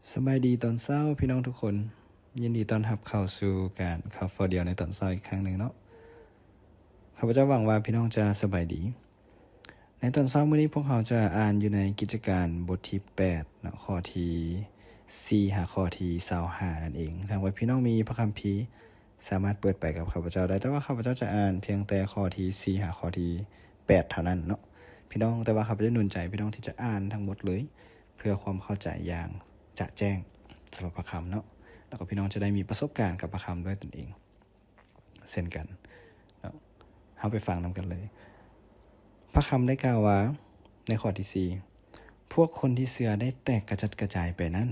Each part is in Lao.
ສະບາຍດີຕອນເຊົ້າພີ່ນ້ອງທຸກຄົນ, ຍິນດີຕ້ອນຮັບເຂົ້າສູ່ການເຂົ້າເຝົ້າດຽວໃນຕອນເຊົ້າອີກຄັ້ງໜຶ່ງເນາະ. ຂ້າພະເຈົ້າຫວັງວ່າພີ່ນ້ອງຈະສະບາຍດີ. ໃນຕອນເຊົ້າມື້ນີ້ພວກເຮົາຈະອ່ານຢູ່ໃນກິດຈະການບົດທີແປດເນາະ, ຂໍ້ທີສີ່ຫາຂໍ້ທີຊາວຫ້ານັ້ນເອງ. ຖ້າຫາກວ່າພີ່ນ້ອງມີພະຄຳພີ ສາມາດເປີດໄປກັບຂ້າພະເຈົ້າໄດ້, ແຕ່ວ່າຂ້າພະເຈົ້າຈະອ່ານພຽງແຕ່ຂໍ້ທີສີ່ຫາຂໍ້ທີແປດເທົ່ານັ້ນເນາະ ພີ່ນ້ອງ. ແຕ່ວ່າຂ້າພະເຈົ້າໜູນໃຈພີ່ນ້ອງທີ່ຈະອ່ານທັງໝົດເລີຍ ເພື່ອຄວາມເຂົ້າໃຈຢ່າງຈະແຈ້ງສຳລັບພະຄຳເນາະ, ແລ້ວກໍພີ່ນ້ອງຈະໄດ້ມີປະສົບການກັບພະຄຳດ້ວຍຕົນເອງເຊັ່ນກັນເນາະ. ເຮົາໄປຟັງນຳກັນເລີຍ. ພະຄຳໄດ້ກ່າວວ່າ ໃນຂໍ້ທີສີ່ ພວກຄົນທີ່ເຊື່ອໄດ້ແຕກກະຈັດກະຈາຍໄປນັ້ນ,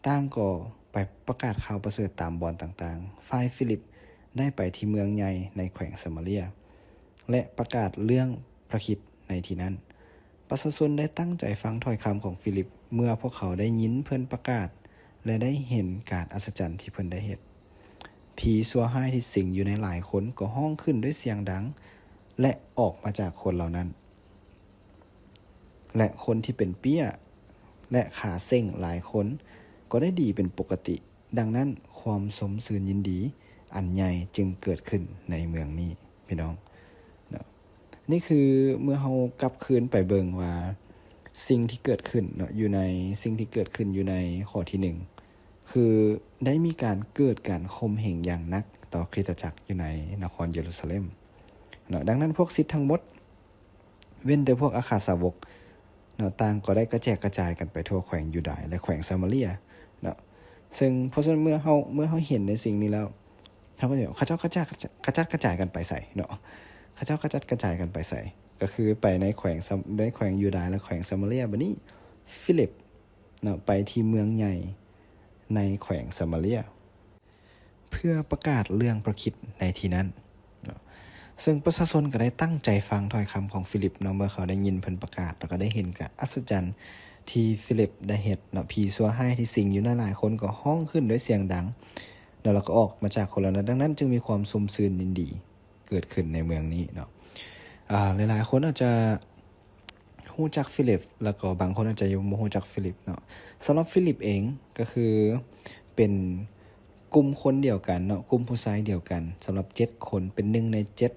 ຕ່າງກໍໄປປະກາດຂ່າວປະເສີດຕາມບ່ອນຕ່າງໆ. ຝ່າຍຟີລິບໄດ້ໄປທີ່ເມືອງໃຫຍ່ໃນແຂວງສະມາເຣຍ ແລະ ປະກາດເລື່ອງພຣະຄຣິດໃນທີ່ນັ້ນ. ປະຊາຊົນໄດ້ຕັ້ງໃຈຟັງຖ້ອຍຄຳຂອງຟີລິບ. ເມື່ອພວກເຂົາໄດ້ຍິນເພິ່ນປະກາດ ແລະ ໄດ້ເຫັນການອັດສະຈັນທີ່ເພິ່ນໄດ້ເຮັດ, ຜີຊົ່ວຮ້າຍທີ່ສິງຢູ່ໃນຫຼາຍຄົນກໍຮ້ອງຂຶ້ນດ້ວຍສຽງດັງ ແລະ ອອກມາຈາກຄົນເຫຼົ່ານັ້ນ. ແລະ ຄົນທີ່ເປັນເປ້ຍ ແລະ ຂາເສັງຫຼາຍຄົນກໍໄດ້ດີເປັນປົກກະຕິ. ດັ່ງນັ້ນ, ຄວາມຊົມຊື່ນຍິນດີອັນໃຫຍ່ຈຶ່ງເກີດຂຶ້ນໃນເມືອງນີ້, ພີ່ນ້ອງເນາະ. ນີ້ຄືເມື່ອເຮົາກັບຄືນໄປເບິ່ງວ່າສິ່ງທີ່ເກີດຂຶ້ນເນາະ, ຢູ່ໃນ ສິ່ງທີ່ເກີດຂຶ້ນຢູ່ໃນຂໍ້ທີໜຶ່ງ ຄືໄດ້ມີການເກີດການຂົ່ມເຫງຢ່າງໜັກຕໍ່ຄຣິສຕະຈັກຢູ່ໃນນະຄອນເຢຣູຊາເລັມເນາະ. ດັ່ງນັ້ນ, ພວກສິດທັງໝົດ ເວັ້ນແຕ່ພວກອັກຄະສາວົກເນາະ, ຕ່າງກໍໄດ້ກະແຈກກະຈາຍກັນໄປທົ່ວແຂວງຢູດາຍ ແລະ ແຂວງສະມາເຣຍເນາະ. ເຊິ່ງເພາະສະນັ້ນເມື່ອເຮົາ ເມື່ອເຮົາເຫັນໃນສິ່ງນີ້ແລ້ວ ເຮົາກໍຈະ ເຂົາເຈົ້າກະຈາຍ ກະຈັດກະຈາຍກັນໄປໃສເນາະ? ເຂົາເຈົ້າກະຈັດກະຈາຍກັນໄປໃສ? ກໍຄືໄປໃນແຂວງ ໃນແຂວງຢູດາຍ ແລະ ແຂວງສະມາເຣຍ. ບັດນີ້ ຟີລິບເນາະ ໄປທີ່ເມືອງໃຫຍ່ໃນແຂວງສະມາເຣຍ ເພື່ອປະກາດເລື່ອງພຣະຄຣິດໃນທີ່ນັ້ນເນາະ. ເຊິ່ງປະຊາຊົນກໍໄດ້ຕັ້ງໃຈຟັງຖ້ອຍຄຳຂອງຟີລິບເນາະ, ເມື່ອເຂົາໄດ້ຍິນເພິ່ນປະກາດ ແລ້ວກໍໄດ້ເຫັນການອັດສະຈັນທີ່ຟີລິບໄດ້ເຮັດເນາະ, ຜີຊົ່ວຮ້າຍທີ່ສິງຢູ່ນັ້ນຫຼາຍຄົນກໍຮ້ອງຂຶ້ນດ້ວຍສຽງດັງເນາະ, ແລ້ວກໍອອກມາຈາກຄົນເຫຼົ່ານັ້ນ. ດັ່ງນັ້ນຈຶ່ງມີຄວາມຊົມຊື່ນຍິນດີເກີດຂຶ້ນໃນເມືອງນີ້ເນາະ. ອາ ຫຼາຍໆຄົນອາດຈະ ຮູ້ຈັກຟີລິບ ແລ້ວກໍບາງຄົນອາດຈະຍັງບໍ່ຮູ້ຈັກຟີລິບເນາະ. ສຳລັບຟີລິບເອງກໍຄືເປັນກຸ່ມຄົນດຽວກັນເນາະ, ກຸ່ມຜູ້ຊາຍດຽວກັນ ສຳລັບເຈັດຄົນ, ເປັນໜຶ່ງໃນເຈັດ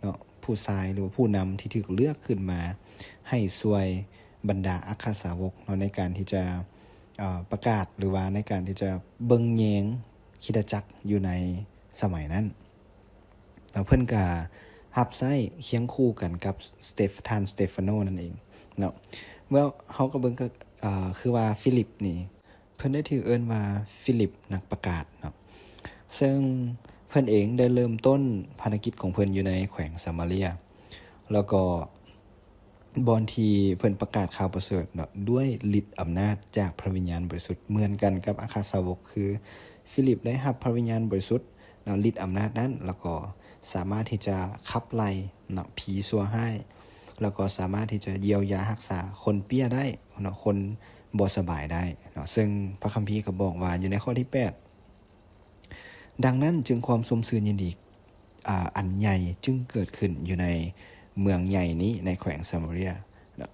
ເນາະ ຜູ້ຊາຍ ຫຼືວ່າຜູ້ນຳທີ່ຖືກເລືອກຂຶ້ນມາໃຫ້ຊ່ວຍບັນດາອັກຄະສາວົກເນາະ ໃນການທີ່ຈະ ເອີ ປະກາດ ຫຼືວ່າໃນການທີ່ຈະເບິ່ງແຍງຄຣິສຕະຈັກຢູ່ໃນສະໄໝນັ້ນ. ແລ້ວເພິ່ນກະຮັບໃຊ້ຄຽງຄູ່ກັນກັບສະເຕຟ ທ່ານສະເຕຟາໂນນັ້ນເອງເນາະ. ເມື່ອເຮົາກໍເບິ່ງ ເອີ ຄືວ່າຟີລິບນີ້ ເພິ່ນໄດ້ຖືກເອີ້ນວ່າຟີລິບນັກປະກາດເນາະ, ເຊິ່ງເພິ່ນເອງໄດ້ເລີ່ມຕົ້ນພາລະກິດຂອງເພິ່ນຢູ່ໃນແຂວງສະມາເຣຍ ແລ້ວກໍ ບ່ອນທີ່ເພິ່ນປະກາດຂ່າວປະເສີດເນາະ ດ້ວຍລິດອຳນາດຈາກພະວິນຍານບໍລິສຸດ ເໝືອນກັນກັບອັກຄະສາວົກ ຄືຟີລິບໄດ້ຮັບພະວິນຍານບໍລິສຸດເນາະ, ລິດອຳນາດນັ້ນ ແລ້ວກໍສາມາດທີ່ຈະຂັບໄລ່ເນາະ ຜີຊົ່ວຮ້າຍ ແລ້ວກໍສາມາດທີ່ຈະຢຽວຢາຮັກສາຄົນເປ້ຍໄດ້ເນາະ, ຄົນບໍ່ສະບາຍໄດ້ເນາະ. ເຊິ່ງພະຄຳພີກໍບອກວ່າ ຢູ່ໃນຂໍ້ທີແປດ ດັ່ງນັ້ນຈຶ່ງຄວາມຊົມຊື່ນຍິນດີ ອາ ອັນໃຫຍ່ຈຶ່ງເກີດຂຶ້ນຢູ່ໃນເມືອງໃຫຍ່ນີ້ ໃນແຂວງສະມາເຣຍເນາະ.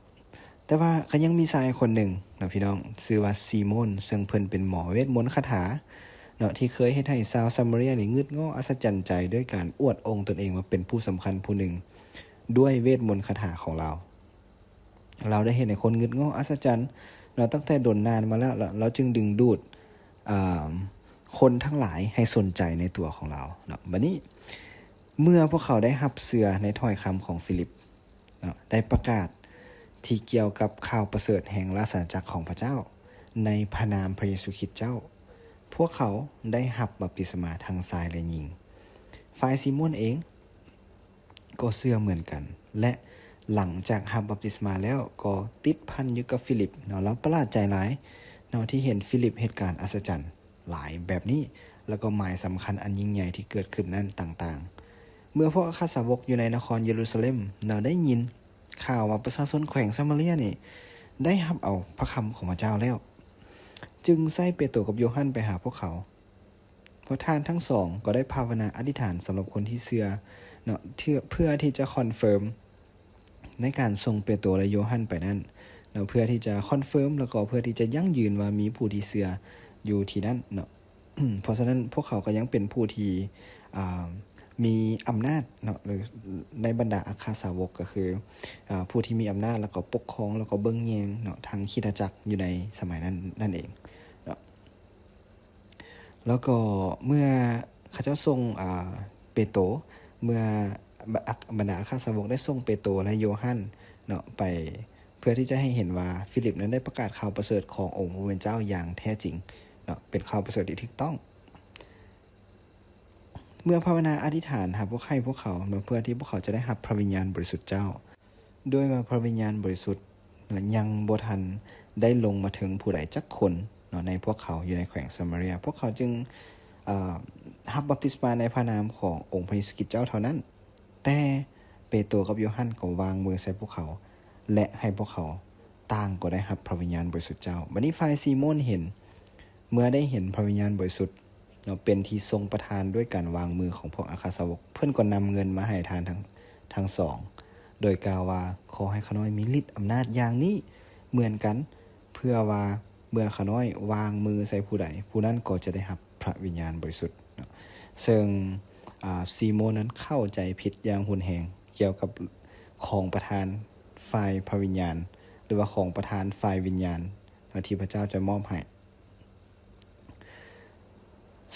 ແຕ່ວ່າກໍຍັງມີຊາຍຄົນໜຶ່ງເນາະ ພີ່ນ້ອງ, ຊື່ວ່າຊີໂມນ, ເຊິ່ງເພິ່ນເປັນໝໍເວດມົນຄາຖາເນາະ ທີ່ເຄີຍເຮັດໃຫ້ຊາວສະມາເຣຍນີ້ງຶດງໍ້ອັດສະຈັນໃຈ ດ້ວຍການອວດອົງຕົນເອງວ່າເປັນຜູ້ສຳຄັນຜູ້ໜຶ່ງ ດ້ວຍເວດມົນຄາຖາຂອງລາວ. ລາວໄດ້ເຮັດໃຫ້ຄົນງຶດງໍ້ອັດສະຈັນເນາະ ຕັ້ງແຕ່ດົນນານມາແລ້ວ, ລະ ລາວຈຶ່ງດຶງດູດ ອາ ຄົນທັງຫຼາຍໃຫ້ສົນໃຈໃນຕົວຂອງລາວເນາະ. ບັດນີ້ ເມື່ອພວກເຂົາໄດ້ຮັບເຊື່ອໃນຖ້ອຍຄຳຂອງຟີລິບເນາະ ໄດ້ປະກາດທີ່ກ່ຽວກັບຂ່າວປະເສີດແຫ່ງລາຊະອານາຈັກຂອງພະເຈົ້າ ໃນພະນາມພະເຢຊູຄຣິດເຈົ້າ, ພວກເຂົາໄດ້ຮັບບັບຕິສະມາທັງຊາຍ ແລະ ຍິງ. ຝ່າຍຊີໂມນເອງ ກໍເຊື່ອເໝືອນກັນ ແລະ ຫຼັງຈາກຮັບບັບຕິສະມາແລ້ວ ກໍຕິດພັນຢູ່ກັບຟີລິບເນາະ. ລາວປະຫຼາດໃຈຫຼາຍເນາະ ທີ່ເຫັນຟີລິບເຮັດການອັດສະຈັນຫຼາຍແບບນີ້ ແລ້ວກໍໝາຍສຳຄັນອັນຍິ່ງໃຫຍ່ທີ່ເກີດຂຶ້ນນັ້ນຕ່າງໆ. ເມື່ອພວກອັກຄະສາວົກຢູ່ໃນນະຄອນເຢຣູຊາເລັມເນາະ ໄດ້ຍິນຂ່າວວ່າປະຊາຊົນແຂວງສະມາເຣຍນີ້ໄດ້ຮັບເອົາພະຄຳຂອງພະເຈົ້າແລ້ວ ຈຶ່ງໃຊ້ເປໂຕກັບໂຢຮັນໄປຫາພວກເຂົາ. ພວກທ່ານທັງສອງກໍໄດ້ພາວະນາອະທິຖານສຳລັບຄົນທີ່ເຊື່ອເນາະ ເພື່ອ ເພື່ອທີ່ຈະຄອນເຟີມໃນການສົ່ງເປໂຕ ແລະ ໂຢຮັນໄປນັ້ນ. ເນາະ ເພື່ອທີ່ຈະຄອນເຟີມ ແລ້ວກໍເພື່ອທີ່ຈະຢັ້ງຢືນວ່າມີຜູ້ທີ່ເຊື່ອຢູ່ທີ່ນັ້ນເນາະ. ເພາະສະນັ້ນ ພວກເຂົາກໍຍັງເປັນຜູ້ທີ່ ອ່າ ມີອຳນາດເນາະ ຫຼື ໃນບັນດາອັກຄະສາວົກ ກໍຄື ອ່າ ຜູ້ທີ່ມີອຳນາດ ແລ້ວກໍປົກຄອງ ແລ້ວກໍເບິ່ງແຍງເນາະ ທັງຄຣິສຕະຈັກຢູ່ໃນສະໄໝນັ້ນ ນັ້ນເອງເນາະ. ແລ້ວກໍເມື່ອເຂົາເຈົ້າສົ່ງ ອ່າ ເປໂຕ ເມື່ອ ບັນດາອັກຄະສາວົກໄດ້ສົ່ງເປໂຕ ແລະ ໂຢຮັນເນາະ ໄປ ເພື່ອທີ່ຈະໃຫ້ເຫັນວ່າຟີລິບນັ້ນໄດ້ປະກາດຂ່າວປະເສີດຂອງອົງພະຜູ້ເປັນເຈົ້າຢ່າງແທ້ຈິງເນາະ ເປັນຂ່າວປະເສີດທີ່ຖືກຕ້ອງ. ເມື່ອພາວະນາອະທິຖານຫາພວກ ໃຫ້ພວກເຂົາເນາະ ເພື່ອທີ່ພວກເຂົາຈະໄດ້ຮັບພະວິນຍານບໍລິສຸດເຈົ້າ, ດ້ວຍວ່າພະວິນຍານບໍລິສຸດເນາະ ຍັງບໍ່ທັນໄດ້ລົງມາເຖິງຜູ້ໃດຈັກຄົນເນາະ ໃນພວກເຂົາຢູ່ໃນແຂວງສາມາເຣຍ, ພວກເຂົາຈຶ່ງ ເອີ ຮັບບັບຕິສມາໃນພະນາມຂອງອົງພະເຢຊູຄຣິດເຈົ້າເທົ່ານັ້ນ. ແຕ່ເປໂຕກັບໂຢຮັນກໍວາງມືໃສ່ພວກເຂົາ ແລະ ໃຫ້ພວກເຂົາຕ່າງກໍໄດ້ຮັບພະວິນຍານບໍລິສຸດເຈົ້າ. ບັດນີ້ຝ່າຍຊີໂມນເຫັນ ເມື່ອໄດ້ເຫັນພະວິນຍານບໍລິສຸດເນາະ ເປັນທີ່ຊົງປະທານດ້ວຍການວາງມືຂອງພວກອັກຄະສາວົກ, ເພິ່ນກໍນຳເງິນມາໃຫ້ທ່ານທັງ ທັງສອງ ໂດຍກ່າວວ່າ, ຂໍໃຫ້ຂ້ານ້ອຍມີລິດອຳນາດຢ່າງນີ້ເໝືອນກັນ, ເພື່ອວ່າເມື່ອຂ້ານ້ອຍວາງມືໃສ່ຜູ້ໃດ, ຜູ້ນັ້ນກໍຈະໄດ້ຮັບ ພະວິນຍານບໍລິສຸດເນາະ. ເຊິ່ງ ອາ ຊີໂມນນັ້ນເຂົ້າໃຈຜິດຢ່າງຮຸນແຮງກ່ຽວກັບຂອງປະທານຝ່າຍພະວິນຍານ ຫຼືວ່າຂອງປະທານຝ່າຍວິນຍານເນາະ ທີ່ພະເຈົ້າຈະມອບໃຫ້.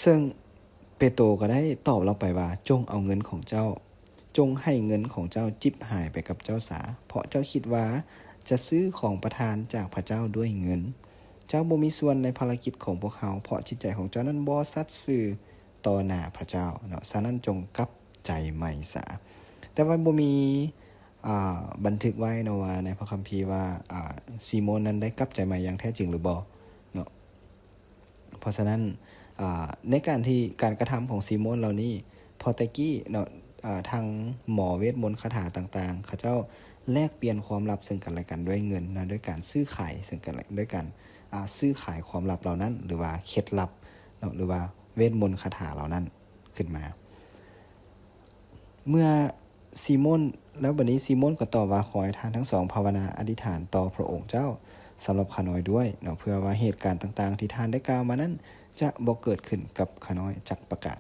ເຊິ່ງເປໂຕກໍໄດ້ຕອບລາວໄປວ່າ, ຈົ່ງເອົາເງິນຂອງເຈົ້າ ຈົ່ງໃຫ້ເງິນຂອງເຈົ້າຈິບຫາຍໄປກັບເຈົ້າສາ, ເພາະເຈົ້າຄິດວ່າຈະຊື້ຂອງປະທານຈາກພະເຈົ້າດ້ວຍເງິນ. ເຈົ້າບໍ່ມີສ່ວນໃນພາລະກິດຂອງພວກເຮົາ, ເພາະຈິດໃຈຂອງເຈົ້ານັ້ນບໍ່ສັດຊື່ຕໍ່ໜ້າພະເຈົ້າເນາະ, ສະນັ້ນຈົ່ງກັບໃຈໃໝ່ສາ. ແຕ່ວ່າບໍ່ມີ ອ່າ ບັນທຶກໄວ້ເນາະວ່າໃນພະຄຳພີວ່າ ອ່າ ຊີໂມນນັ້ນໄດ້ກັບໃຈໃໝ່ຢ່າງແທ້ຈິງຫຼືບໍ່ເນາະ. ເພາະສະນັ້ນ ອ່າ ໃນການທີ່ ການກະທຳຂອງຊີໂມນເຫຼົ່ານີ້ ເພາະແຕ່ກີ້ເນາະ ອ່າ ທັງໝໍເວດມົນຄາຖາຕ່າງໆ ເຂົາເຈົ້າແລກປ່ຽນຄວາມລັບເຊິ່ງກັນແລະກັນດ້ວຍເງິນເນາະ ດ້ວຍການຊື້ຂາຍເຊິ່ງກັນແລະ ດ້ວຍການ ອ່າ ຊື້ຂາຍຄວາມລັບເຫຼົ່ານັ້ນ ຫຼືວ່າເຄັດລັບເນາະ ຫຼືວ່າເວດມົນຄາຖາເຫຼົ່ານັ້ນຂຶ້ນມາ. ເມື່ອ ຊີໂມນ ແລ້ວບັດນີ້ຊີໂມນກໍຕອບວ່າ, ຂໍໃຫ້ທ່ານທັງສອງພາວະນາອະທິຖານຕໍ່ພະອົງເຈົ້າສຳລັບຂ້ານ້ອຍດ້ວຍເນາະ, ເພື່ອວ່າເຫດການຕ່າງໆທີ່ທ່ານໄດ້ກ່າວມານັ້ນຈະບໍ່ເກີດຂຶ້ນກັບຂ້ານ້ອຍຈັກປະການ.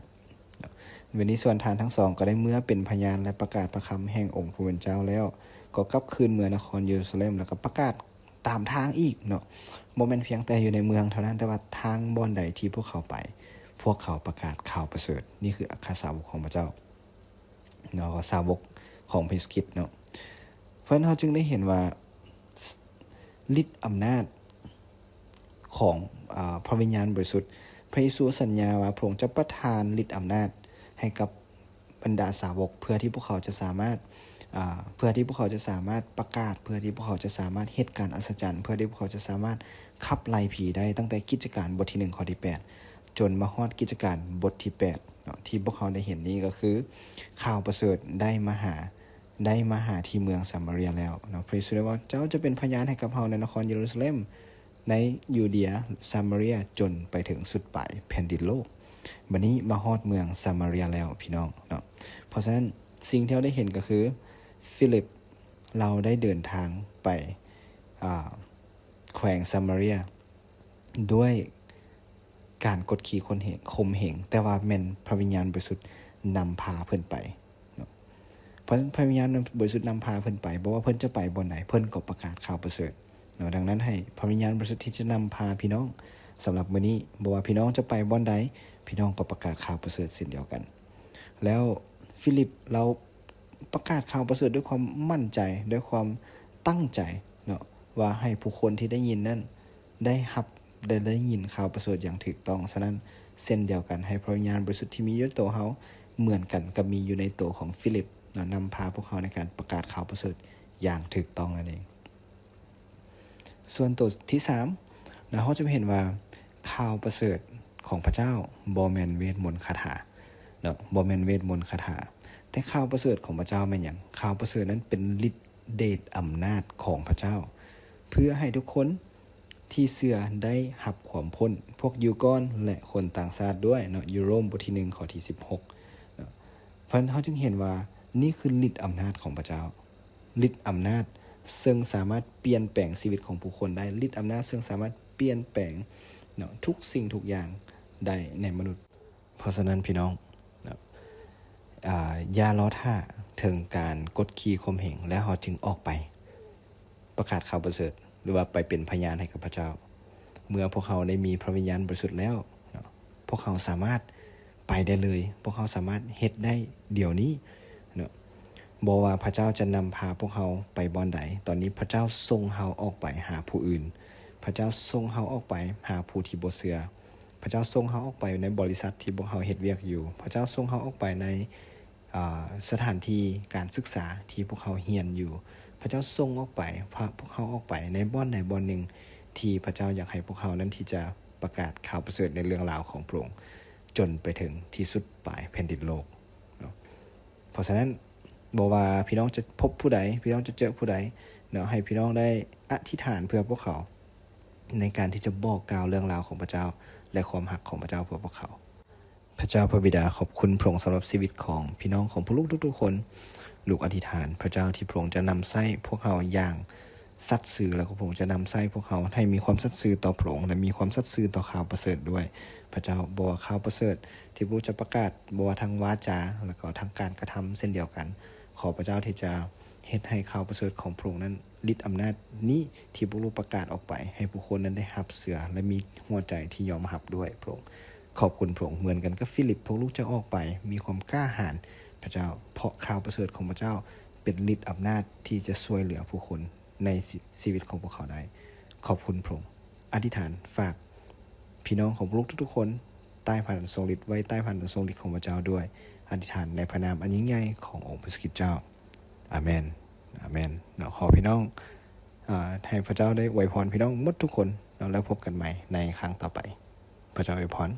ບັດນີ້ສ່ວນທ່ານທັງສອງກໍໄດ້ເມືອເປັນພະຍານ ແລະ ປະກາດພະຄຳແຫ່ງອົງຜູ້ເປັນເຈົ້າແລ້ວ, ກໍກັບຄືນເມືອນະຄອນເຢຣູຊາເລັມ ແລ້ວກໍປະກາດ ຕາມທາງອີກເນາະ, ບໍ່ແມ່ນພຽງແຕ່ຢູ່ໃນເມືອງເທົ່ານັ້ນ, ແຕ່ວ່າທາງບ່ອນໃດທີ່ພວກເຂົາໄປ, ພວກເຂົາປະກາດຂ່າວປະເສີດ. ນີ້ຄືອັກຄະສາວົກຂອງພະເຈົ້າເນາະ, ສາວົກຂອງພະເຢຊູຄຣິດເນາະ. ເພາະນັ້ນເຮົາຈຶ່ງໄດ້ເຫັນວ່າ ລິດອຳນາດຂອງ ອາ ພະວິນຍານບໍລິສຸດ, ພະເຢຊູສັນຍາວ່າພະອົງຈະປະທານລິດອຳນາດໃຫ້ກັບ ບັນດາສາວົກ ເພື່ອທີ່ພວກເຂົາຈະສາມາດ ອ່າ ເພື່ອທີ່ພວກເຂົາຈະສາມາດປະກາດ, ເພື່ອທີ່ພວກເຂົາຈະສາມາດເຮັດການອັດສະຈັນ, ເພື່ອທີ່ພວກເຂົາຈະສາມາດຂັບໄລ່ຜີໄດ້, ຕັ້ງແຕ່ກິດຈະການບົດທີໜຶ່ງ ຂໍ້ທີແປດ ຈົນມາຮອດກິດຈະການບົດທີແປດເນາະ, ທີ່ພວກເຮົາໄດ້ເຫັນນີ້ກໍຄື ຂ່າວປະເສີດໄດ້ມາຫາ ໄດ້ມາຫາທີ່ເມືອງສາມາເຣຍແລ້ວເນາະ. ພະເຢຊູໄດ້ເວົ້າ, ເຈົ້າຈະເປັນພະຍານໃຫ້ກັບເຮົາໃນນະຄອນເຢຣູຊາເລັມ, ໃນຢູເດຍ, ສາມາເຣຍ, ຈົນໄປເຖິງສຸດປາຍແຜ່ນດິນໂລກ. ບັດນີ້ມາຮອດເມືອງສາມາເຣຍແລ້ວ ພີ່ນ້ອງເນາະ. ເພາະສະນັ້ນ ສິ່ງທີ່ເຮົາໄດ້ເຫັນກໍຄື ຟີລິບລາວໄດ້ເດີນທາງໄປ ອ່າ ແຂວງສາມາເຣຍ ດ້ວຍການກົດຂີ່ຂົ່ມເຫງ, ຂົ່ມເຫງ, ແຕ່ວ່າແມ່ນພະວິນຍານບໍລິສຸດນຳພາເພິ່ນໄປ. ເນາະ. ເພາະພະວິນຍານບໍລິສຸດນຳພາເພິ່ນໄປ, ບໍ່ວ່າເພິ່ນຈະໄປບ່ອນໃດ, ເພິ່ນກໍປະກາດຂ່າວປະເສີດເນາະ. ດັ່ງນັ້ນ ໃຫ້ພະວິນຍານບໍລິສຸດທີ່ຈະນຳພາພີ່ນ້ອງສຳລັບມື້ນີ້, ບໍ່ວ່າພີ່ນ້ອງຈະໄປບ່ອນໃດ, ພີ່ນ້ອງກໍປະກາດຂ່າວປະເສີດເຊັ່ນດຽວກັນ. ແລ້ວຟີລິບລາວປະກາດຂ່າວປະເສີດດ້ວຍຄວາມໝັ້ນໃຈ, ດ້ວຍຄວາມຕັ້ງໃຈເນາະ, ວ່າໃຫ້ຜູ້ຄົນທີ່ໄດ້ຍິນນັ້ນ ໄດ້ຮັບ ໄດ້ ໄດ້ຍິນຂ່າວປະເສີດຢ່າງຖືກຕ້ອງ. ສະນັ້ນ ເຊັ່ນດຽວກັນ, ໃຫ້ພະວິນຍານບໍລິສຸດທີ່ມີຢູ່ໃນໂຕເຮົາ ເໝືອນກັນກັບມີຢູ່ໃນໂຕຂອງຟີລິບເນາະ, ນຳພາພວກເຮົາໃນການປະກາດຂ່າວປະເສີດຢ່າງຖືກຕ້ອງນັ້ນເອງ. ສ່ວນໂຕທີສາມນະ, ເຮົາຈະເຫັນວ່າຂ່າວປະເສີດຂອງພະເຈົ້າບໍ່ແມ່ນເວດມົນຄາຖາເນາະ, ບໍ່ແມ່ນເວດມົນຄາຖາ. ແຕ່ຂ່າວປະເສີດຂອງພະເຈົ້າແມ່ນຫຍັງ? ຂ່າວປະເສີດນັ້ນເປັນລິດ ເດດອຳນາດຂອງພະເຈົ້າ ເພື່ອໃຫ້ທຸກຄົນທີ່ເຊື່ອໄດ້ຮັບຄວາມພົ້ນ, ພວກຢິວກ່ອນ ແລະ ຄົນຕ່າງຊາດດ້ວຍເນາະ, ຢູ່ໂຣມ ບົດທີໜຶ່ງ ຂໍ້ທີສິບຫົກເນາະ. ເພາະນັ້ນເຮົາຈຶ່ງເຫັນວ່ານີ້ຄືລິດອຳນາດຂອງພະເຈົ້າ, ລິດອຳນາດ ເຊິ່ງສາມາດປ່ຽນແປງຊີວິດຂອງຜູ້ຄົນໄດ້, ລິດອຳນາດເຊິ່ງສາມາດປ່ຽນແປງເນາະ ທຸກສິ່ງທຸກຢ່າງໄດ້ໃນມະນຸດ. ເພາະສະນັ້ນພີ່ນ້ອງເນາະ ອາ ຢ່າລໍຖ້າເຖິງການກົດຂີ່ຂົ່ມເຫງ ແລ້ວເຮົາຈຶ່ງອອກໄປປະກາດຂ່າວປະເສີດ ຫຼືວ່າໄປເປັນພະຍານໃຫ້ກັບພະເຈົ້າ. ເມື່ອພວກເຮົາໄດ້ມີພະວິນຍານບໍລິສຸດແລ້ວເນາະ ພວກເຮົາສາມາດໄປໄດ້ເລີຍ, ພວກເຮົາສາມາດເຮັດໄດ້ດຽວນີ້ເນາະ. ບໍ່ວ່າພະເຈົ້າຈະນຳພາພວກເຮົາໄປບ່ອນໃດ, ຕອນນີ້ພະເຈົ້າສົ່ງເຮົາອອກໄປຫາຜູ້ອື່ນ, ພະເຈົ້າສົ່ງເຮົາອອກໄປຫາຜູ້ທີ່ບໍ່ເຊື່ອ, ພະເຈົ້າສົ່ງເຮົາອອກໄປໃນບໍລິສັດທີ່ພວກເຮົາເຮັດວຽກຢູ່, ພະເຈົ້າສົ່ງເຮົາອອກໄປໃນ ອາ ສະຖານທີ່ການສຶກສາທີ່ພວກເຮົາຮຽນຢູ່. ພະເຈົ້າສົ່ງອອກໄປ ພະ ພວກເຮົາອອກໄປໃນບ່ອນໃດບ່ອນໜຶ່ງທີ່ພະເຈົ້າຢາກໃຫ້ພວກເຮົານັ້ນທີ່ຈະປະກາດຂ່າວປະເສີດໃນເລື່ອງລາວຂອງພະອົງ ຈົນໄປເຖິງທີ່ສຸດປາຍແຜ່ນດິນໂລກເນາະ. ເພາະສະນັ້ນ ບໍ່ວ່າພີ່ນ້ອງຈະພົບຜູ້ໃດ, ພີ່ນ້ອງຈະເຈີຜູ້ໃດເນາະ, ໃຫ້ພີ່ນ້ອງໄດ້ອະທິຖານເພື່ອພວກເຂົາ ໃນການທີ່ຈະບອກກ່າວເລື່ອງລາວຂອງພະເຈົ້າ ແລະ ຄວາມຮັກຂອງພະເຈົ້າເພື່ອພວກເຂົາ. ພະເຈົ້າພະບິດາ ຂອບຄຸນພະອົງສຳລັບຊີວິດຂອງພີ່ນ້ອງຂອງພວກລູກທຸກໆຄົນ. ລູກອະທິຖານພະເຈົ້າທີ່ພະອົງຈະນຳໃຊ້ພວກເຮົາຢ່າງສັດຊື່ ແລ້ວກໍພະອົງຈະນຳໃຊ້ພວກເຮົາໃຫ້ມີຄວາມສັດຊື່ຕໍ່ພະອົງ ແລະ ມີຄວາມສັດຊື່ຕໍ່ຂ່າວປະເສີດດ້ວຍ. ພະເຈົ້າ ບໍ່ວ່າຂ່າວປະເສີດທີ່ພວກລູກຈະປະກາດ, ບໍ່ວ່າທາງວາຈາ ແລ້ວກໍທາງການກະທຳເຊັ່ນດຽວກັນ, ຂໍພະເຈົ້າທີ່ຈະເຮັດໃຫ້ຂ່າວປະເສີດຂອງພະອົງນັ້ນ ລິດອຳນາດນີ້ທີ່ພວກລູກປະກາດອອກໄປ ໃຫ້ຜູ້ຄົນນັ້ນໄດ້ຮັບເຊື່ອ ແລະ ມີຫົວໃຈທີ່ຍອມຮັບດ້ວຍພະອົງ. ຂອບຄຸນພະອົງ. ເໝືອນກັນກັບຟີລິບ, ພວກລູກຈະອອກໄປມີຄວາມກ້າຫານ, ພະເຈົ້າ, ເພາະຂ່າວປະເສີດຂອງພະເຈົ້າເປັນລິດອຳນາດທີ່ຈະຊ່ວຍເຫຼືອຜູ້ຄົນໃນຊີ ຊີວິດຂອງພວກເຂົາໄດ້. ຂອບຄຸນພະອົງ. ອະທິຖານຝາກພີ່ນ້ອງຂອງພວກລູກທຸກໆຄົນ ໃຕ້ພະນາມອັນຊົງລິດ, ໄວ້ໃຕ້ພະນາມອັນຊົງລິດຂອງພະເຈົ້າດ້ວຍ. ອະທິຖານໃນພະນາມອັນຍິ່ງໃຫຍ່ຂອງອົງພະເຢຊູຄຣິດເຈົ້າ. ອາເມນ. ອາເມນເນາະ. ຂໍພີ່ນ້ອງ ອາ ໃຫ້ພະເຈົ້າໄດ້ອວຍພອນພີ່ນ້ອງໝົດທຸກຄົນເນາະ, ແລ້ວພົບກັນໃໝ່ໃນຄັ້ງຕໍ່ໄປ. ພະເຈົ້າອວຍພອນ.